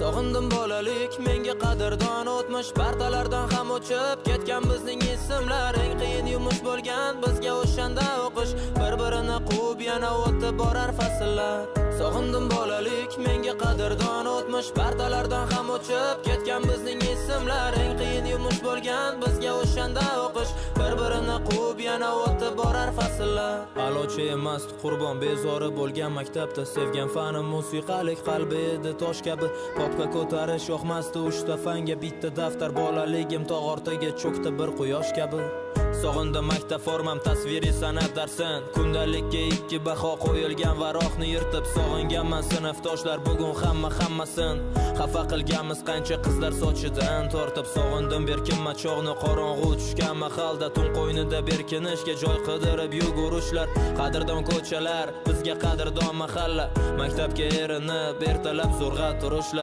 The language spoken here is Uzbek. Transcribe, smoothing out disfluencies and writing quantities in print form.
Sog'indim bolalik, menga qadrdon o'tmish. Partalardan ham o'chib ketgan bizning ismlar. Eng qiyin yumush bo'lgan bizga o'shanda o'qish. Bir-birini quvib yana o'tib borar fasllar. Sog'indim bolalik, menga qadrdon o'tmish. Partalardan ham o'chib ketgan bizning ismlar. Eng qiyin yumush bo'lgan bizga o'shanda o'qish. Bir-birini quvib yana o'tib borar fasllar. A'lochi emas qurbon bezori bo'lgan maktabda. Sevgan fanim musiqalik, qalbi edi tosh kabi. Papka ko'tarish yoqmasdi, uchta fanga bitta daftar. Bolaligim tog' ortiga cho'kdi bir quyosh kabi. Sog'indim maktab formam, tasviriy san'at darsin. Kundalikka 2 baho qo'yilgan varoqni yirtib. Sog'inganman sinfdoshlar, bugun hamma hammasin. Xafa qilganmiz qancha qizlar sochidan tortib. Sog'indim berkinma chog'ni, qorong'u tushgan mahalda. Tun qo'ynida berkinishga joy qidirib yugurishlar. Qadrdon ko'chalar, bizga qadrdon mahalla. Maktabga erinib ertalab zo'rg'a turishlar.